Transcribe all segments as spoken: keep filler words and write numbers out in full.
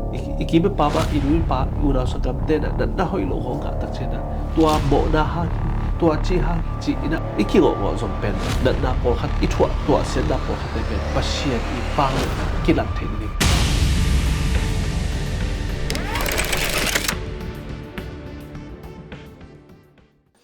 I, i kim i pam ah, i nu i pa, i unau sanggamte in ah natna hoih lo hong ngah tak ciangin ah, tua mawhna hang hi, tua ci hang hi ci-in ah i kingawhngawh zong pen, natna pawlkhat i thuah, tuahsiatna pawlkhatte pen Pasian i pang le kilat theih ding.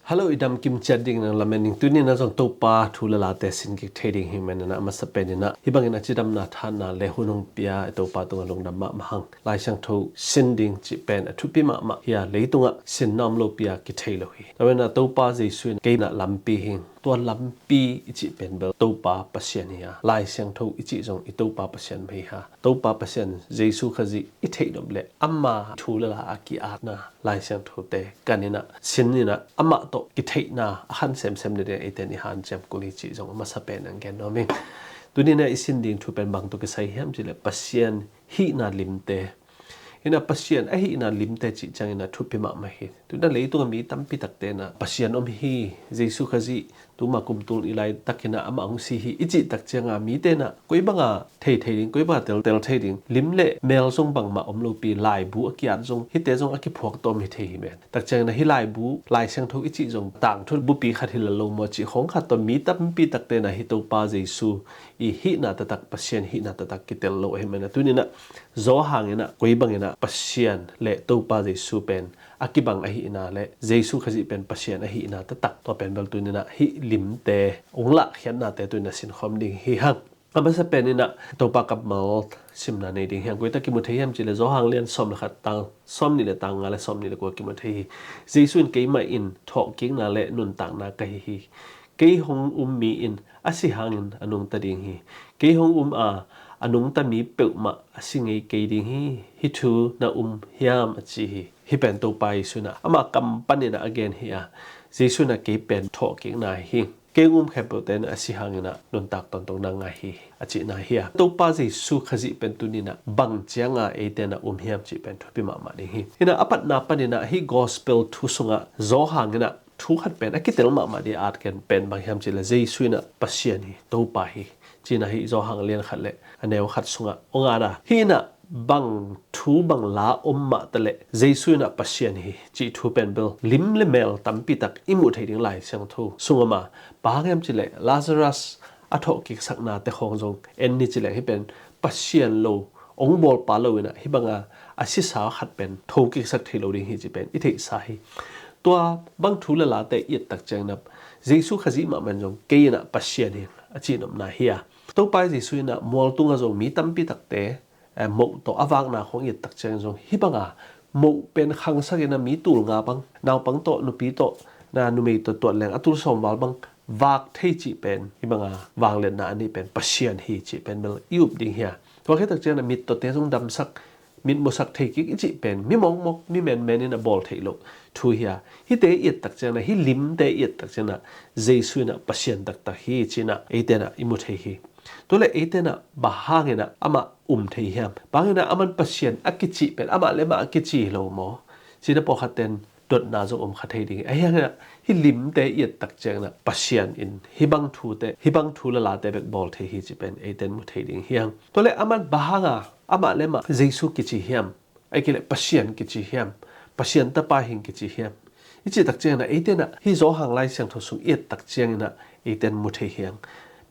Hello, i dam kim ciat ding nang lamen ding. Tuni in ah zong Topa thu le late sin kik thei ding hi manin ah, a masa pen in ah hih bangin a cidamna, thahatna le hun hong pia i Topa tungah lungdam mahmah hang. Lai Siangtho sin ding cih pen a thupi mahmah hi a, leitungah sinna om lopi a kithei lo hi. Tua manin ah Topa Jesu in kei in ah lampi hi ing. Tua lampi i cih pen bel Topa Pasian hi a, Lai Siangtho i cih zong i Topa Pasian mah hi a. Topa Pasian Jesu Khazih i theih nop le ama thu le la a ki-atna Lai Siangthote kan in ah, sin in ah, amah tawh kitheihna a khan semsem nading eite in i hanciam kul hi cih zong a masa pen in gen nuam ing. Tuni in ah i sin ding thu pen bang tawh kisai hiam cih leh Pasian hihna limte. In ah Pasian a hihna limte cih ciangin ah thupi mahmah hi. Tuni in ah leitungah mi tampi takte in ah Pasian om hi, Jesu Khazih tuma kum tul i laitak in ah amah hong si hi i cih tak ciangin ah mite in ah koi banga thei thei ding, koi banga tel tel thei ding, lim le mel zong bangmah om lopi, laibu a ki-at zong, hihte zong a kiphuak tawm hi thei hi maw. Tak ciangin ah hih laibu, Lai Siangtho i cih zong tangthu bupi khat hi lel lo maw cih khawng khat tawh mi tampi takte in ah hih Topa Jesu i hihna taktak, Pasian hihna taktak kitel lo ahih manin ah, tuni in ah Johan in ah koi bangin ah Pasian le Topa Jesu pen a kibang ahihna le Jesu Khazih pen Pasian ahihna taktak, tua pen bel tuni in ah hih limte, hong lahkhiatnate tuni in ah sinkhawm ding hi hang. A masa pen in ah Topa kammal simna nei ding hi hang. Koi tak kimu thei hiam cih leh Johan lian sawm le khat, tang sawmnih le tang nga le sawmnih le kua kimu thei hi. Jesu in, "Keimah in thawhkikna le nuntakna ka hi hi. Kei hong um mi in a si hangin a nungta ding hi. Kei hong um a, a nungta mi peuhmah a si ngei kei ding hi. Hih thu na um hiam?" a ci hi. Hih pen Topa Jesu in ah ama kam panin ah a gen hi a, Jesu in ah, "Kei pen thawhkikna hi. Kei hong um khempeuhte in a si hangin ah nuntak tawntungna ngah hi," a cihna hi a. Topa Jesu Khazih pen tuni in ah bang cianga eite in ah um hiam cih pen thupi mahmah ding hi. In ah a patna panin ah hih gospel thu sungah Johan in ah thu khat pen a kitel mahmah ding a at ken pen bang hiam cih leh Jesu in ah Pasian hi, Topa hi, ci-in ah hih Johan lian khat le a neu khat sungah hong at a. Hih in ah bang thu bang la om mah taleh Jesu in ah Pasian hi cih thu pen bel lim le mel tampi tak i muh theih ding Lai Siangtho sung om a. Bang hang hiam cih leh Lazarus a thawhkiksaknate khawng zong en ni ci leng hih pen Pasian lo, hong bawlpa lo in ah hih banga a sisa khat pen thokiksak thei lo ding hi cih pen i theihsa hi. Tua bang thu le late i et tak ciangin ah Jesu Khazih mahmah in zong, "Kei in ah Pasian hi," a cihnopna hi a. Topa Jesu in ah mual tungah zong mi tampi takte, eh, moh tawh a vakna khawng i et tak ciangin zong hih banga moh pen khangsak in ah mi tul nga bang, naupang tawh, nupi tawh, na numei tawh tuat leng a tul sawm val bang vak thei cih pen, hih banga vangliatna a neih pen Pasian hi cih pen bel i up ding hi a. Tua khit tak ciangin ah mittawte zong damsak, mitmusak thei kik i cih pen mi mawkmawk, mi menmen in a bawl theih loh thu hi a. Hihte i et tak ciangin ah, hih limte i et tak ciangin ah Jesu in ah Pasian taktak hi ci-in ah eite in ah i mu thei hi. Tua leh eite in ah bang hangin ah amah um thei hiam? Bang hangin ah aman Pasian a kici pen amah le amah a kici hi lo maw? Ci-in ah pawlkhatte in dotna zong om kha thei ding hi. Ahi hangin ah hih limte i et tak ciangin ah Pasian in hih bang thute, hih bang thu le late bek bawl thei hi cih pen eite in mu thei ding hi hang. Tua leh aman bang hanga amah le amah Jesu kici hiam? Ahih kei leh Pasian kici hiam? Pasian tapa hi ing kici hiam? I cih tak ciangin ah eite in ah hih Johan Lai Siangtho sung i et tak ciangin ah eite in mu thei hi hang.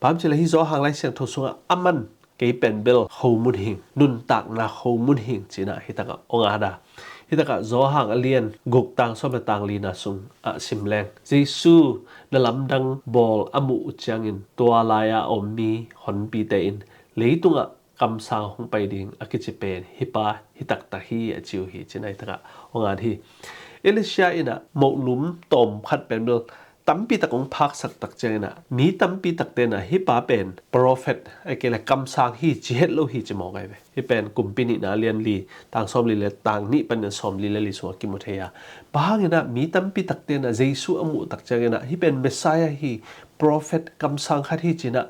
Bang hang hiam cih leh hih Johan Lai Siangtho sungah aman, "Kei pen bel khomun hi ing, nuntakna khomun hi ing," ci-in ah hih takah hong at a. Hih takah Johan a lian guk, tang sawm le tang lina sungah sim leng, Jesu na lamdang bawl a muh uh ciangin tua lai-a a om mi honpite in, "Leitungah kamsang hong pai ding a kici pen hih pa hi taktak hi," a ci uh hi ci-in ah hih takah hong at hi. Elisha in ah moh lum tawm khat pen bel tampi tak hong phaksak tak ciangin ah mi tampi takte in ah hih pa pen prophet, ahih kei leh kamsang hi ci het lo hi ci mawk ahi ve. Hih pen Kumpi Nihna lian li, tang sawmli le tang nih panin sawmli le li sungah kimu thei a. Bang hangin ah mi tampi takte in ah Jesu a muh tak ciangin ah hih pen Messiah hi, prophet, kamsang khat hi ci-in ah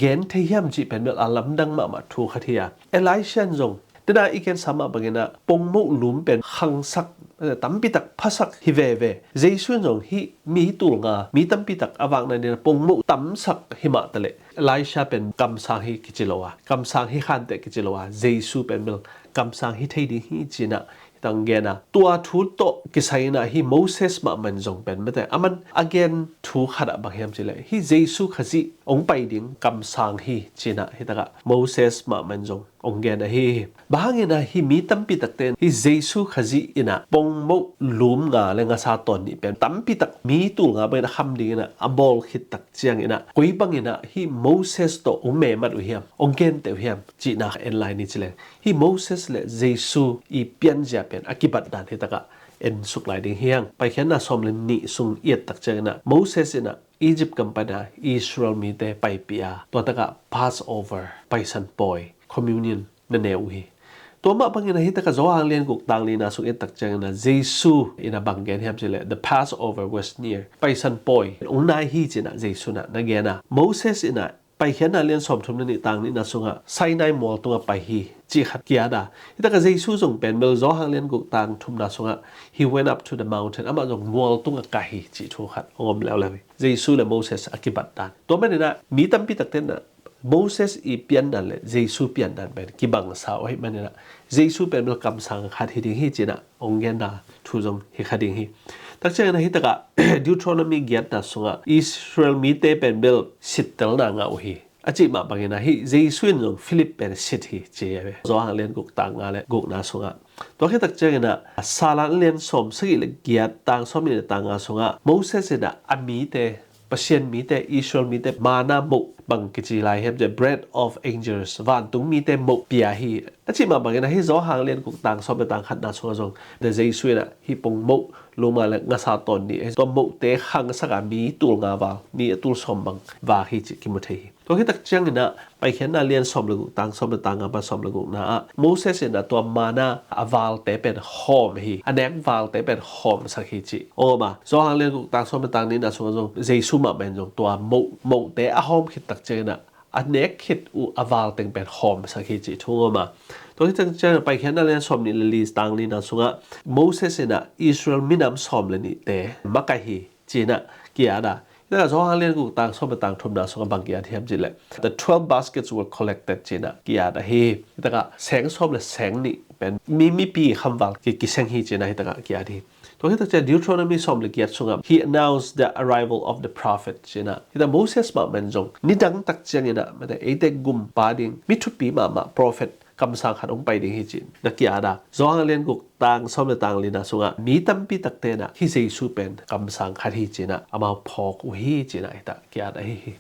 gen thei hiam cih pen bel a lamdang mahmah thu khat hi a. Elisha in zong, tena i gensa mah bangin ah pongmoh lum pen khangsak, eh, tampi tak phasak hi veve. Jesu in zong hih mi tul nga, mi tampi tak a vakna dingin ah pongmoh tamsak hi mah taleh Elisha pen kamsang hi kici lo a, kamsang hi khanteh kici lo a, Jesu pen bel kamsang hi thei ding hi ci-in ah hong gen a. Tua thu tawh kisai-in ah hih Moses mahmah in zong pen mate, aman a gen thu khat ah bang hiam cih leh, hih Jesu Khazih hong pai ding kamsang hi ci-in ah hih takah Moses mahmah in zong hong gen ahi hi. Bang hangin ah hih mi tampi takte in hih Jesu Khazih in ah pongmoh lum nga le ngasa tawn nih pen tampi tak mi tul nga bangin a kham dingin ah a bawl khit tak ciangin ah, koi bangin ah hih Moses tawh hong memat uh hiam, hong genteh uh hiam cihna en lai ni ci leng, hih Moses le Jesu i pianzia pen a kibat dan hih takah en suk lai ding hi hang. Paikhiatna sawm le nih sung i et tak ciangin ah Moses in ah Egypt gam panin ah Israel mite paipih a, tua takah Passover, Paisan Pawi, Communion na ne uh hi. Tua mah bangin ah hih takah Johan lian guk tang lina sung i et tak ciangin ah Jesu in ah bang gen hiam cih leh, "The Passover was near." Paisan Pawi hong nai hi ci-in ah Jesu in ah na gen a. Moses in ah Paikhiatna lian sawmthum le nih tang nihna sungah Sinai mual tungah pai hi cih khat ki-at a. Hih takah Jesu zong pen bel Johan lian guk tang thumna sungah, "He went up to the mountain." Amah zong mual tungah kah hi cih thu khat hong om leuleu hi. Jesu le Moses a kibat dan. Tua manin ah mi tampi takte in ah Moses i piandan le Jesu piandan pen kibangsa uh ahih manin ah Jesu pen bel kamsang khat hi ding hi ci-in ah hong genna thu zong hi kha ding hi. Tak ciangin ah hih takah Deuteronomy giatna sungah Israel mite pen bel sittelna ngah uh hi a cih mah bangin ah hih Jesu in zong Philip pen sit hi ci hi. Johan lian guk tang nga le gukna sungah. Tua khit tak ciangin ah Salan lian sawm sagih le giat tang sawm nih le tang nga sungah Moses in ah a mite, Pasian mite, Israel mite manna moh, bang kici lai hiam cih leh, "Bread of angels," vantung mite moh pia hi a cih mah bangin ah hih Johan lian guk tang sawm le tang khatna sungah zong, the, Jesu in ah hih pongmoh lum nga le ngasa tawn nih, tua mohte khangsak a mi tul nga val, mi a tul sawm bang vak hi cih kimu thei hi. Tua khit tak ciangin ah Paikhiatna lian sawm le guk tang sawm le tang nga pan sawm le gukna ah Moses in ah tua manna a valte pen hawm hi, a nek valte pen hawmsak hi cih hong om a. Johan lian guk tang sawm le tang nihna sungah zong Jesu mahmah in zong tua moh, mohte a hawm khit tak ciangin ah a nek khit uh a val teng pen hawmsak hi cih thu hong om a. Tua khit tak ciangin ah Paikhiatna lian sawm nih le li tang lina sungah Moses in ah Israel minam sawm le nihte makaih hi ci-in ah ki-at a. Hih takah Johan lian guk tang sawm le tang thumna sungah bang ki-at hiam cih leh, "The twelve baskets were collected," ci-in ah ki-at ahi hi. Hih takah seng sawm le seng nih pen mi, mipi khamval ki, kiseng hi ci-in ah hih takah ki-at hi. Tua khit tak ciang Deuteronomy sawm le giat sungah, "He announced the arrival of the prophet," ci-in ah. Hih takah Moses mahmah in zong nidang tak ciangin ah mate, eite gumpa ding mi thupi mahmah prophet kamsang khat hong pai ding hi ci-in na ki-at a. Johan lian guk tang sawm le tang lina sungah mi tampi takte in ah hih Jesu pen kamsang khat hi ci-in ah amau phawk uh hi ci-in ah hih takah ki-at ahi hi.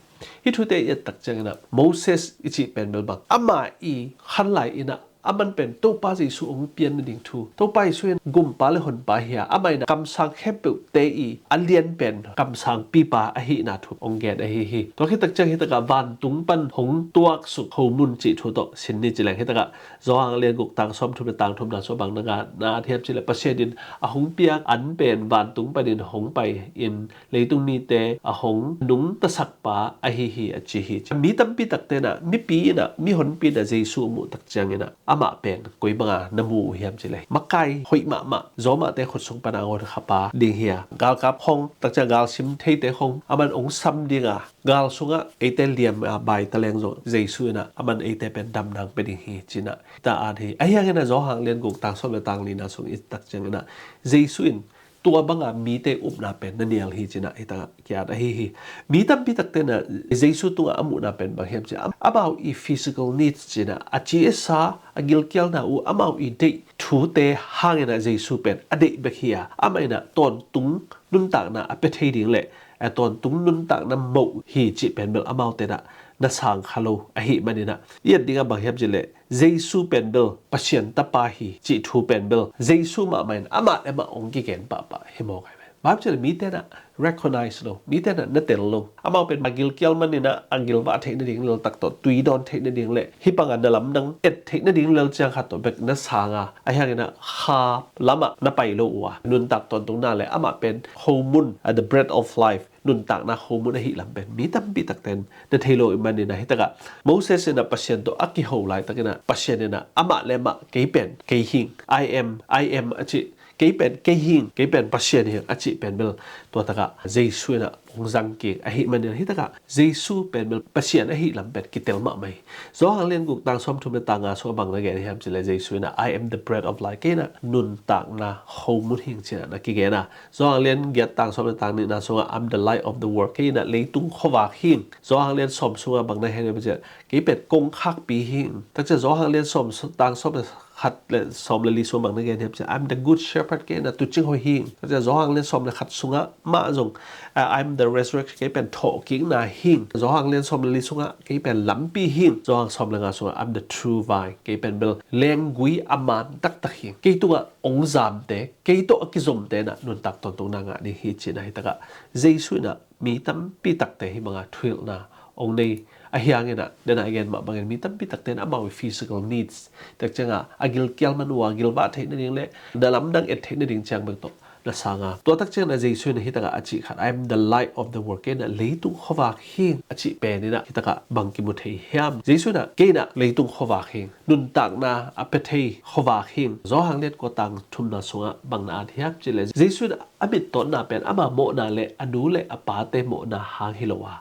Hih thute i et tak ciangin ah Moses i cih pen bel bang, amah i khanlai in ah aman pen Topa Jesu hong pian nading thu, Topa Jesu in gumpa le honpa hi a, amah in ah kamsang khempeuhte i a lian pen kamsangpipa ahihna thu hong gen ahi hi. Tua khit tak ciang hih takah vantung pan hong tuaksuk khomun cih thu tawh sin ni ci leng, hih takah Johan lian guk tang sawmthum le tang thumna sungah bang na, na at hiam cih leh, Pasian in a hong piak an pen vantung panin hong pai in leitung mite a hong nungtasak pa ahi hi a ci hi. Mi tampi takte in ah, mipi in ah, mihonpi in ah Jesu a muh tak ciangin ah amah pen koi banga na mu uh hiam cih leh, makai hoih mahmah, zawmahte khut sung pana ngawn khapa ding hi a, galkap khong, tak ciang galsim theite khong aman hong sam ding a, gal sungah eite liam a bai ta leng zong Jesu in ah aman eite pen damna hong pia ding hi ci-in ah hih takah at hi. Ahi hangin ah Johan lian guk tang sawm le tang lina sung i et tak ciangin ah Jesu in tua banga mite upna pen na nial hi ci-in ah hih takah ki-at ahi hi. Mi tampi takte in ah Jesu tungah a muhna pen bang hiam cih leh, am-, amau i physical needs ci-in ah, a ci a sa, a gilkialna uh, amau i deih thute hangin ah Jesu pen a deih bek hi a, amah in ah tawntung nuntakna a pia thei ding le, a tawntung nuntakna moh hi cih pen bel amaute in ah na sang kha lo ahih manin ah, i et dingah bang hiam cih leh, Jesu pen bel Pasian tapa hi cih thu pen bel Jesu mahmah in amah le amah hong kigen pahpah hi mawk ahi ve. Bang hiam cih leh mite in ah recognize lo, mite in ah na tel lo. Amau pen a gilkial manin ah a gilvah theih nading lel tak tawh, tui dawn theih nading le hih banga na lamdang et theih nading lel ciang khat tawh bek na sang a, ahi hangin ah kha lamah na pai lo uh a, nuntak tawntungna le amah pen khomun, a, the bread of life, nuntakna khomun ahih lam pen mi tampi takte in na thei lo ahih manin ah, hih takah Moses in ah Pasian tawh a kiho laitakin ah Pasian in ah amah le amah, "Kei pen, kei hing, I am, I am," a cih, kei pen kei hing, kei pen Pasian hing a cih pen bel tua takah Jesu in ah hong zang kik ahih manin hih takah Jesu pen bel Pasian ahih lam pen kitel mahmah hi. Johan lian guk tang sawm thum le tang nga sungah bang na gen hiam cih leh Jesu in ah, "I am the bread of life." Kei in ah nuntakna khomun hing ci-in ah na kigen a. Johan lian giat tang sawm le tang nihna sungah, "I'm the light of the world." Kei in ah leitung khuavak hing. Johan lian sawm sungah bang na gen hiam cih leh, "Kei pen kongkhakpi hing." Takcia Johan lian sawm tang sawm le khat le sawm le li sungah bang na gen hiam cih leh, "I'm the good shepherd." Kei in ah tuucing hoih hing. Takcia Johan lian sawm le khat sungah mah zong, "Ah, I'm the resurrection." Kei pen thawhkikna hing. Johan lian sawm le li sungah, "Kei pen lampi hing." Johan sawm le nga sungah, "I'm the true vine." Kei pen bel lenggui a man taktak hing. Kei tungah hong zamte, kei tawh a kizomte in ah nuntak tawntungna ngah ding hi ci-in ah hih takah Jesu in ah mi tampi takte hih banga thuhilhna hong nei ahih hangin ah, den a i gen mah bangin mi tampi takte in amau physical needs, tak ciangah a gilkial man uh a gilvah theih nading le na lamdang et theih nading ciang bek tawh na sang a. Tua tak ciangin ah Jesu in ah hih takah a cih khat, "I am the light of the world." Kei in ah leitung khuavak hing a cih pen in ah hih takah bang kimu thei hiam? Jesu in ah, "Kei in ah leitung khuavak hing, nuntakna a pia thei khuavak hing." Johan lian kua tang thumna sungah bang na at hiam cih leh, Jesu in ah a mittawnna pen ama mawhna le a nu le a pate mawhna hang hi lo a,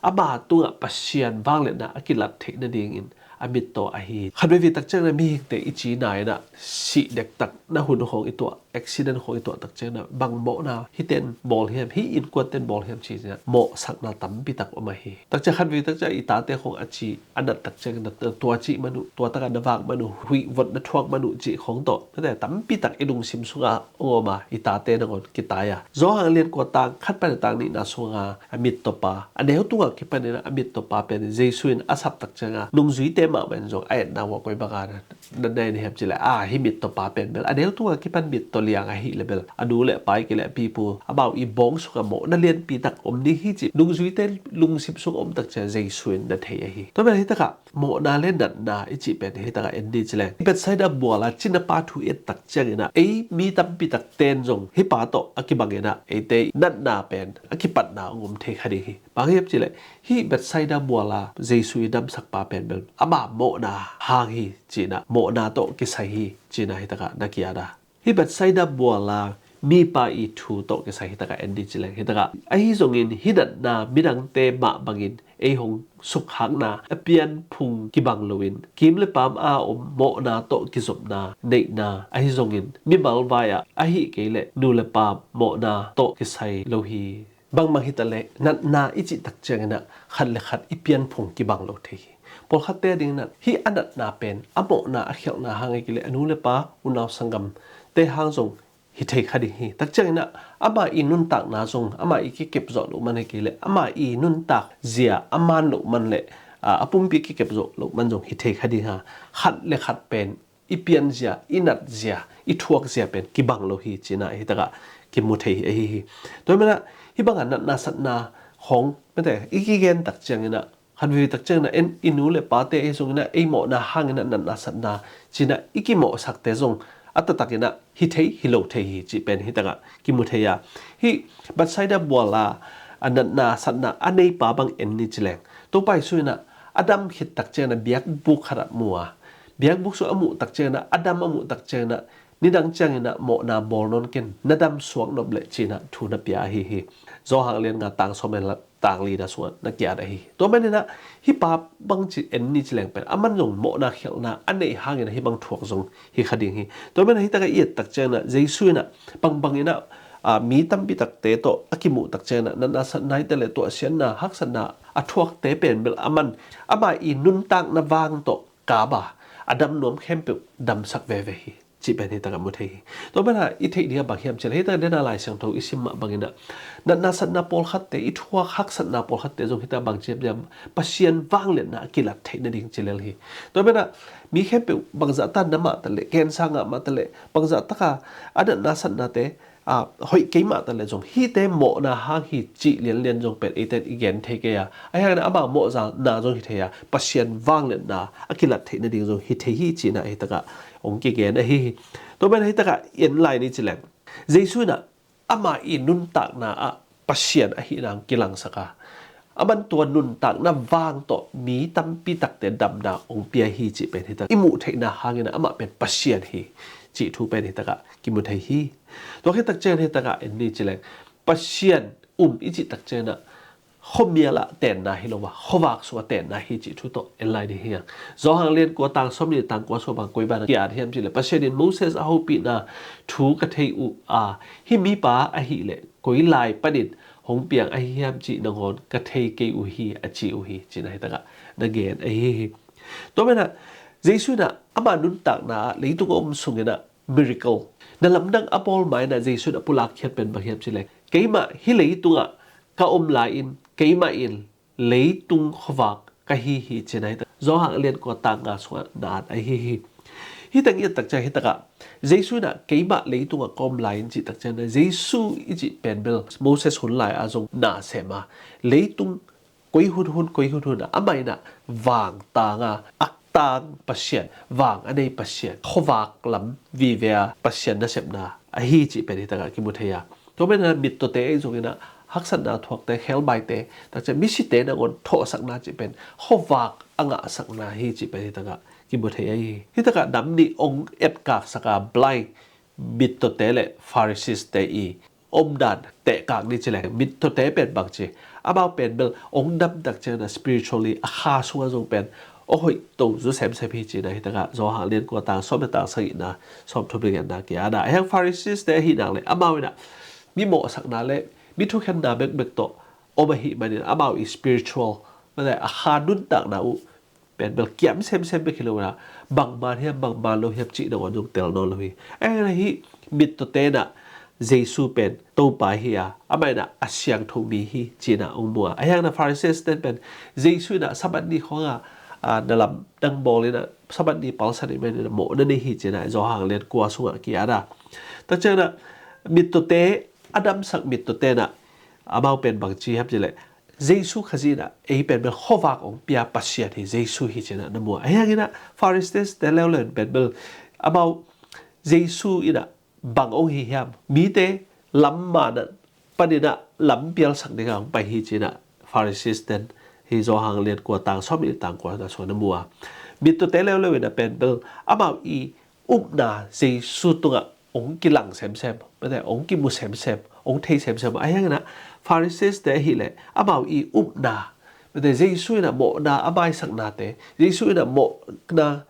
ama tungah Pasian vangliatna a kilat theih nadingin a mittaw ahi. Khat veivei tak ciangin ah mihingte i cina in ah sih dektak na hun khawng i tuah, accident khawng i tuah tak ciangin ah bang mawhna hihte in bawl hiam, hih innkuante in bawl hiam ci-in ah mawhsakna tampi tak om ahi. Tak ciang khat veivei tak ciang i tate khawng a ci a nat tak ciangin ah tua cih man uh, tua takah na vak man uh, huih vot na thuak man uh cih khawng tawh, mate, tampi tak i lungsim sungah hong om a, i tate nangawn kitai a. Johan lian kua tang khat pan tang nihna sungah a mittawpa, a neu tungah kipan in ah a mittawpa pen Jesu in a sap tak ciangah nungzuite mahmah in zong a etna uh a koi banga na na nei na hiam cih leh, a, hih mittawpa pen bel a neu tungah kipan mittaw liang ahih leh bel a nu le a pa, i kei leh a pipu, amau i bawng sungah mawhna lianpi tak om ding hi cih nungzuite lungsim sungah om tak ciang Jesu in na thei ahi. Tua bel hih takah mawhna le natna i cih pen hih takah en ni ci leng, Bethsaida bual a cinapa thu i et tak ciangin ah ei mi tampi takte in zong hih pa tawh a kibangin ah eite natna pen a kipatna hong om thei kha ding hi. Bang hiam cih leh, hih Bethsaida bual a Jesu i damsakpa pen bel ama mawhna hang hi ci-in ah, mawhna tawh kisai hi ci-in ah hih takah na ki-at a. Hih Bethsaida bual a mipa i thu tawh kisai hih takah en ni ci leng, hih takah, ahi zongin hih natna midangte mah bangin ei hong sukkhakna, a pianphung kibang loin kim le paam a om mawhna tawh kizopna neihna, ahi zongin mimal vai-ah ahih kei leh nu le pa mawhna tawh kisai lo hi. Bangbang hi ta leh natna i cih tak ciangin ah khat le khat i pianphung kibang lo thei hi. Pawlkhatte adingin ah hih a natna pen a mawhna a khialhna hang ahih kei leh a nu le pa, unau sanggamte hang zong hi thei kha ding hi. Tak ciangin ah ama i nuntakna zong ama i kikep zawh loh man ahih kei leh ama i nuntak zia a man loh man le, aa, a pumpi kikep zawh loh man zong hi thei kha ding a, khat le khat pen i pianzia, i natzia, i thuakzia pen kibang lo hi ci-in ah hih takah kimu thei hi ahi hi. Tua hi manin ah hih bangah natna satna khawng, mate, i kigen tak ciangin ah, khat veivei tak ciangin ah en, i nu le pate ahi zongin ah ei mawhna hangin ah natna satna ci-in ah i kimawhsakte zong a taktakin ah hi thei hi lo thei hi cih pen hih takah kimu thei a. Hih Bethsaida bual a, a natna satna a neipa bang en ni ci leng, Topa Jesu in ah a dam khit tak ciangin ah biakbuk khat ah mu a, biakbuk sung a muh tak ciangin ah, a dam a muh tak ciangin ah, nidang ciangin ah mawhna bawl nawn ken, na dam suak nop leh ci-in ah thu na pia ahi hi. Johan lian nga tang sawm le tang lina sungah na ki-at ahi. Tua manin ah hih pa bang ci en ni ci leng pen, aman zong mawhna khialhna a neih hangin ah hih bang thuak zong hi kha ding hi. Tua manin ah hih takah i et tak ciangin ah Jesu in ah bangbangin ah, aa, mi tampi takte tawh a kimuh tak ciangin ah natna satna hi ta leh tuahsiatna, haksatna a thuakte pen bel aman ama i nuntakna vang tawh kap a, a dam nuam khempeuh damsak veve hi cih pen hih takah mu thei hi. Tua manin ah i theih ding ah bang hiam cih leh, hih takah den a Lai Siangtho i sim mah bangin ah natna satna pawlkhatte, i thuak haksatna pawlkhatte zong hih takah bang ci hiam, Pasian vangliatna a kilat theih nading ci lel hi. Tua manin ah mi khempeuh bangzah tan na mah ta leh, cancer ngah mah ta leh, bangzah taka a natna satnate, aa, hoih kei mah ta leh zong hihte mawhna hang hi cih lianlian zong pen eite in i gen thei kei a, ahih hangin ah ama mawhna zong hi thei a, Pasian vangliatna a kilat theih nading zong hi thei hi ci-in ah hih takah hong kigen ahi hi. Tua manin ah hih takah en lai ni ci leng, Jesu in ah ama i nuntakna ah Pasian ahihna hong kilangsak a, aman tua nuntakna vang tawh mi tampi takte damna hong pia hi cih pen hih takah i muh theihna hangin ah amah pen Pasian hi cih thu pen hi takah kimu thei hi. Tua khit tak ciangin hi takah en ni ci leng, Pasian um i cih tak ciangin ah khuamial ah tenna hi lo a, khuavak sungah tenna hi cih thu tawh en lai ding hi hang. Johan lian kua tang sawm nih tang kua sung bang koi banah ki-at hiam cih leh, Pasian in Moses a hopihna thu ka thei uh a, hih mipa ahih leh koi lai panin hong piang ahi hiam cih nangawn ka thei kei uh hi, a ci uh hi, cihna hi takah na gen ahi hi. Tua menah Jesu inah ama nuntakna ah leitung a om sungin ah miracle, na lamdang a bawl ma inah Jesu inah pulak khiat pen bang hiam cih leh, keimah hih leitungah ka om lai-in keimah in leitung khuavak ka hi hi, cihna hi takah Johan lian kua tang nga sungah na at ahi hi. Hi teng i et tak ciang hi takah Jesu inah keimah leitungah ka om lai-in cih tak ciang inah Jesu i cih pen bel Moses hun lai ah zong na sem a, leitung koi hunhun koi hunhun ah amah inah vang tang a, ak tang Pasian, vang a nei Pasian, khuavak lam vive a Pasian nasepna ahi cih pen hi takah kimu thei a. Tua menah mittawte ei zong inah haksatna thuakte, khelbaite, tak ciang misite nangawn thawhsakna cih pen khuavak a ngahsakna hi cih pen hi takah kimu thei ahi hi. Hi takah nam nih ong etkaksak a, blind, mittawte le Pharisees-te i omdan tehkak ni ci leng, mittawte pen bang ci, amau pen bel ong dam tak ciangin ah spiritually a kha sungah zong pen ong hoih to zaw semsem hi, cihna hi takah Johan lian kua tang sawm le tang sagihna, sawm thum le giatna ki-at a. Ahi hang Pharisees-te ahih nak leh amau inah mi mawhsakna le mi thukhenna bekbek tawh om ahih manin amau i spiritual, mate, a kha nuntakna uh pen bel kiam semsem bek hi lo inah, bangman hiam bangman lo hiam cih nangawn zong tel nawn lo hi. Ahi hang inah hih mittawte inah Jesu pen Topa hi a, amah inah a siangtho mi hi, ci inah ong mu a. Ahi hang inah Pharisees-ten pen Jesu inah Sabbath ni khawng a, a, na lamdang bawl inah Sabbath ni palsan ahih manin ah mawhna nei hi, ci inah Johan lian kua sungah ki-at a. Tak ciang inah mittawte, a damsak mittawte inah amau pen bang ci hiam cih leh, Jesu Khazih inah ei pen bel khuavak ong pia Pasian hi, Jesu hi, ci inah na mu a. Ahi hang inah Pharisees-te leuleu in pen bel amau Jesu inah bang ong hi hiam, mite lam man ah panin ah lam pialsak dingah ong pai hi, ci inah Pharisees-ten hi Johan lian kua tang sawm nih le tang kuana sungah na mu a. Mittawte leuleu inah pen bel amau i upna Jesu tungah ong kilang semsem, mate, ong kimu semsem, ong thei semsem. Ahi hang inah Pharisees-te ahih leh amau i upna, mate, Jesu inah mawhna a maisaknate, Jesu inah mawhna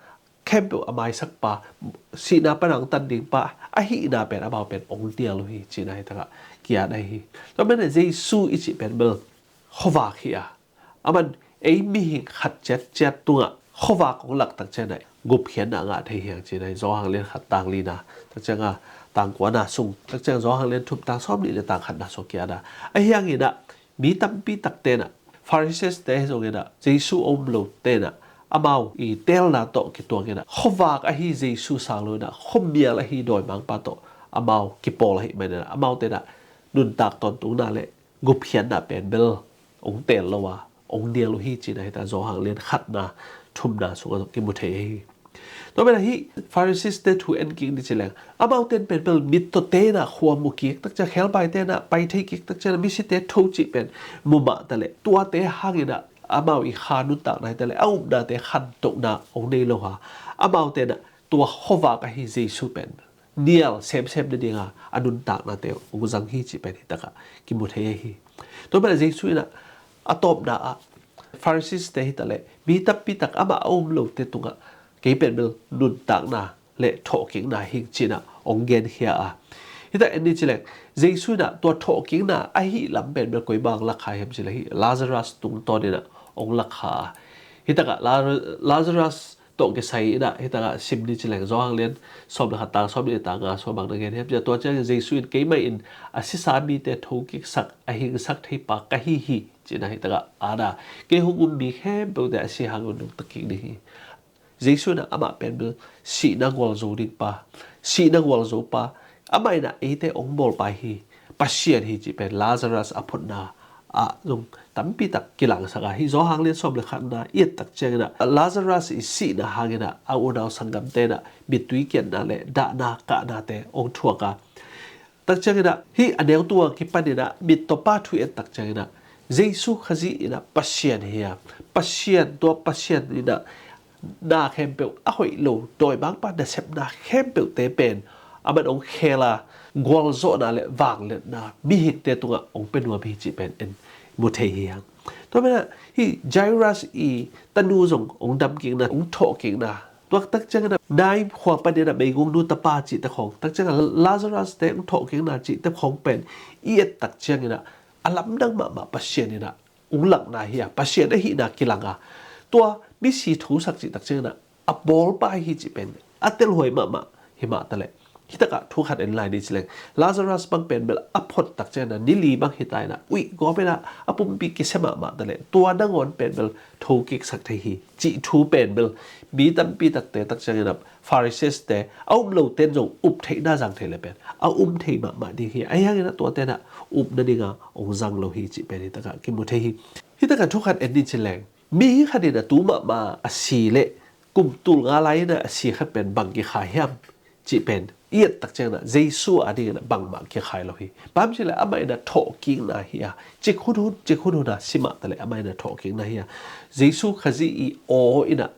khempeuh a maisakpa, sihna pan a ong tan dingpa ahihna pen amau pen ong nial uh hi, cihna hi takah ki-at ahi hi. Tua menah Jesu i cih pen bel khuavak hi a, aman ei mihing khat ciatciat tungah khuavak ong lak tak ciang inah gupkhiatna a ngah thei hi hang, cihna hi Johan lian khat tang lina, tak ciang a, tang kuana sung, tak ciang Johan lian thum tang sawm nih le tang khatna sung ki-at a. Ahi hang inah mi tampi takte inah, Pharisees-te zong inah, Jesu a um lote inah amau i teelna tawh kituak inah khuavak ahi Jesu sang lo inah khuamial ahi dawimangpa tawh amau kipawl ahih manin ah amaute inah nuntak tawntungna le gupkhiatna pen bel ong teel lo a, ong nial uh hi, cihna hi takah Johan lian khatna, thumna sungah kimu thei ahi hi. Tua menah hih Pharisees-te thu en kik ni ci leng, amaute in pen bel mittawte inah khua mu kik tak ciang, khelbaite inah pai thei kik tak ciang, misite tho cih pen mu mah ta leh, tuate hang inah amau i kha nuntakna hi ta leh, a upnate khantohna ong nei lo a, amaute inah tua khuavak ahi Jesu pen nial semsem nadinga a nuntaknate ong zang hi, cih pen hi takah kimu thei ahi hi. Tua menah Jesu inah a tawpna ah Pharisees-te hi ta leh mi tampi tak amah a um lote tungah kei pen bel nuntakna le thawhkikna hi ing, ci inah ong genkhia a. Hi takah en ni ci leng, Jesu inah tua thawhkikna ahi lam pen bel koi bang ong lakkhia hiam cih leh, hih Lazarus tungtawn inah ong lakkhia a. Hi takah La-, Lazarus tawh kisai inah hi takah sim ni ci leng, Johan lian sawm le khat tang sawm nih le tang nga sung bang na gen hiam cih leh, tua ciangin Jesu in, keimah in a sisa mite thokiksak, a hingsak theipa ka hi hi, ci inah hi takah at a, kei hong um mi khempeuhte a si hangin nungta kik ding hi. Jesu inah amah pen bel sihna gualzo dingpa, sihna gualzopa, amah inah eite ong bawlpa hi, Pasian hi, cih pen Lazarus a phutna ah zong tampi tak kilangsak a. Hih Johan lian sawm le khatna i et tak ciang inah Lazarus i sihna hang inah a unau sanggamte inah mittui kiatna le dahna kahnate ong thuak a. Tak ciang inah hih a neu tung a kipan inah mittawpa thu i et tak ciang inah Jesu Khazih inah Pasian hi a, Pasian, tua Pasian inah na khempeuh a hoih lo, dawimangpa nasepna khempeuhte pen a man hong khel a, gualzawhna le vangliatna mihingte tungah hong pia nuam hi cih pen en mu thei hi hang. Tua manin ah hih Jairus i tanu zong hong damkikna, hong thawhkikna, tua tak ciangin ah Nain khua panin ah meigongnu tapa cihte khawng, tak ciangin ah Lazarus te hong thawhkikna cihte khawng pen i et tak ciangin ah a lamdang mahmah Pasian in ah hong langna hi a, Pasian ahihna kilang a, tua misi thosak cih tak ciangin ah a bawlpa hi cih pen a telhuai mahmah. Hi mah taleh, hi takah thu khat en lai ni ci leng, Lazarus bang pen bel a phot tak ciangin ah ni li bang hi ta in ah, uih gawp in ah a pumpi kisia mahmah taleh, tua nangawn pen bel thokiksak thei hi cih thu pen bel mi tampi takte tak ciangin ah Pharisees te, a um lote in zong up theihna zang thei le pen a um thei mahmah ding hi. Ahi hangin ah tuate in ah up nading a hong zang lo hi cih pen hi takah kimu thei hi. Hi takah thu khat en ni ci leng, mi khat in ah tu mahmah a si le kum tul nga lai in ah a si khat pen bang kikhai hiam cih pen i et tak ciangin ah Jesu a dingin ah bangmah kikhai lo hi. Bang hang hiam cih leh amah in ah thawhkikna hi a, cik hunhun, cik hunhun a si mah taleh amah in ah thawhkikna hi a, Jesu Khazih i aw in ah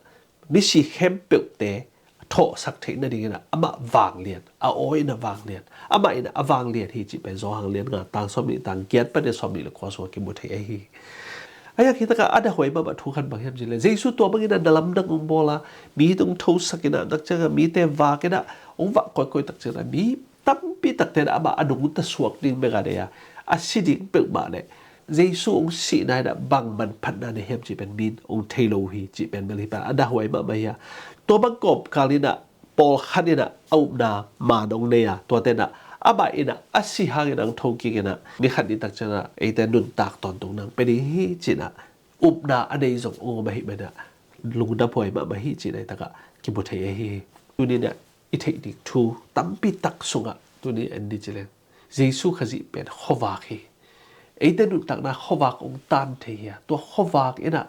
misi khempeuhte thawhsak theih nadingin ah amah vanglian, a aw in ah vanglian, amah in ah a vanglian hi cih pen Johan lian nga tang sawmnih, tang giat panin sawmnih le kua sungah kimu thei ahi hi. Ahi hang hi takah a dahhuai mahmah thu khat bang hiam cih leh, Jesu tua bangin ah na lamdang hong bawl a, mi tung thosak in ah, tak ciangin ah mite vak in ah hong vak kawikawi tak ciangin ah mi tampi takte in ah amah a nungta suak ding bek a deih a, a si ding peuhmah leh Jesu hong sihna in ah bang manphatna nei hiam cih pen mi in hong thei lo uh hi cih pen bel hi pen a dahhuai mahmah hi a. Tua bang kawmkal in ah pawlkhat in ah a upna maan hong nei a, tuate in ah amah in ah a si hangin ah hong thokik in ah mi khat in tak ciangin ah eite nuntak tawntungna hong pia ding hi ci-in ah upna a nei zong hong om ahih manin ah lungdam huai mahmah hi cih na hi takah kimu thei ahi hi. Tuni in ah i theih ding thu tampi tak sungah tuni en ni ci leng, Jesu Khazih pen khuavak hi. Eite nuntakna khuavak hong tan thei hi a, tua khuavak in ah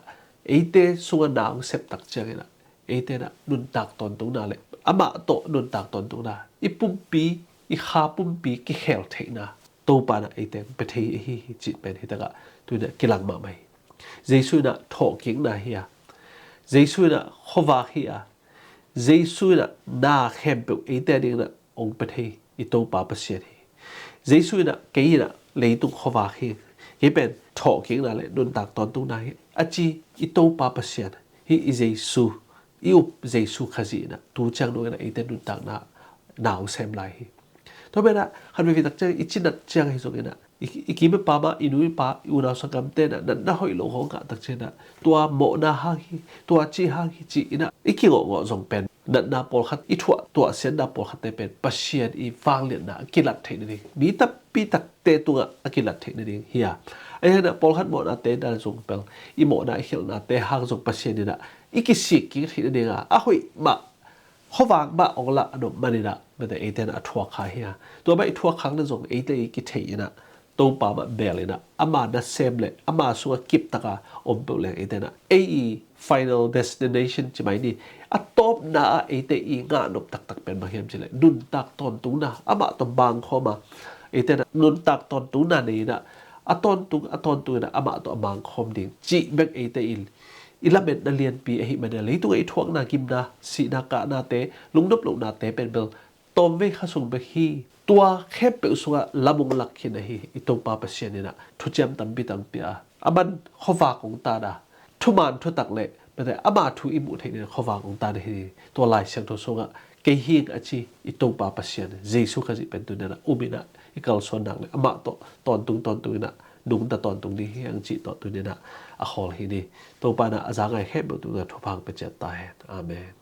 eite sungah na hong sep tak ciangin ah eite in ah nuntak tawntungna le amah tawh nuntak tawntungna, i pumpi, i kha pumpi kikhel theihna Topa in ah eite hong pia thei ahi hi cih pen hi takah tuni in ah kilang mahmah hi. Jesu in ah thawhkikna hi a, Jesu in ah khuavak hi a, Jesu in ah na khempeuh eite a dingin ah hong pia thei i Topa Pasian hi. Jesu in ah kei in ah leitung khuavak hi, kei pen thawhkikna le nuntak tawntungna hi a ci i Topa Pasian hi. I Jesu, i up Jesu Khazih in ah tu ciang dong in ah eite nuntakna na hong sem lai hi. Tua manin ah khat veivei tak ciang i cinat ciang ahi zongin ah i, i kim i pam ah, i nu i pa, i unau sanggamte in ah natna hoih lo hong ngah tak ciangin ah tua mawhna hang hi, tua ci hang hi ci-in ah i kingawhngawh zong pen natna pawlkhat, i thuah tuahsiatna pawlkhatte pen Pasian i vangliatna a kilat theih nading, mi tampi takte tungah a kilat theih nading hi a. Ahi hangin ah pawlkhat mawhnate in ah zong pen i mawhna i khialhnate hang zong Pasian in ah i kisik kik theih nading a, a hoih mah khuavak mah hong lah a nop manin ah, mate eite in ah a thuak kha hi a. Tua mah i thuak khakna zong eite i kithei in ah Topa mah bel in ah ama nasem le ama sungah kiptak a om peuh leng eite in ah ei i final destination ci mai ni, a tawpna ah eite i ngah nop taktak pen bang hiam cih leh nuntak tawntungna, amah tawh mangkhawm a, eite in ah nuntak tawntungna nei in ah a tawntung, a tawntung in ah amah tawh a mangkhawm ding cih bek eite in i lametna lianpi ahih manin ah leitungah i thuakna, gimna, sihna, kahnate, lungnop lohnate pen bel tawmvei kha sung bek hi. Tua khempeuh sungah lam hong lak khin ahi i Topa Pasian in ah thuciam tampi tak hong pia a, a man khuavak hong tan a, thuman thutak le mate ama thu i muh theih nading khuavak hong tan ahi. Tua Lai Siangtho sungah kei hing a ci i Topa Pasian Jesu Khazih pen tuni in ah um in ah i kalsuan nak le amah tawh tawntung tawntung in ah nungta tawntung ding hi hang cih tawh tuni in ah a khawl hi ni. Topa in ah a za ngai khempeuh tungah thupha hong pia ciat ta hen. Amen.